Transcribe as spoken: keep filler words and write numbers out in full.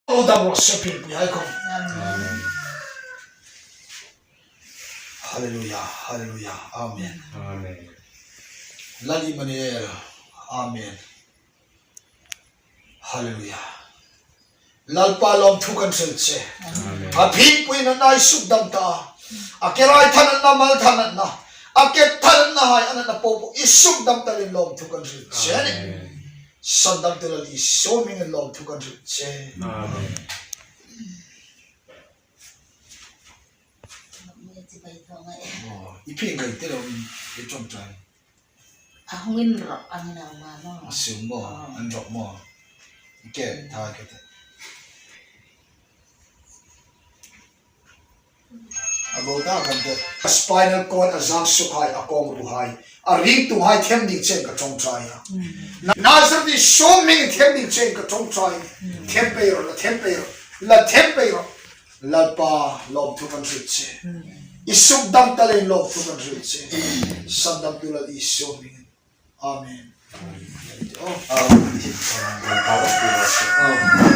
Lo dam ro se, piengpui hai khom. Amen. Hallelujah, hallelujah. Amen. Amen. Lal Immanuel. Amen. Hallelujah. Lalpa lawmthu kan hril che. Amen. A piengpui natna i sukdam ta. A kerai tha natna, mal tha natna, a ke tha natna hai a natna po po i sukdam ta leiin lawmthu kan hril che. Amen. Sandamtu Lal Isu hmingin lawmthu kan hril che. Amen. Oh, i pieng ngai ti lo, i ṭawngṭai. A hung inrawk ang naw ma maw. A sum maw, oh, an rawk maw. I ke tha ke te. A bo ta kan te. A spinal cord a zang suk hai, a kawngruhai, a ringtuhai them ding chein ka ṭawngṭai a. Mm. Nazareth Isu hmingin them ding chein ka ṭawngṭai. Mm. Them pei ro, la them pei ro. La them pei ro. Lalpa lawmthu kan hril che. Mm. I sukdam ta leiin lawmthu kan hril che. Sandamtu Lal Isu hmingin. Amen. Oh. Amen.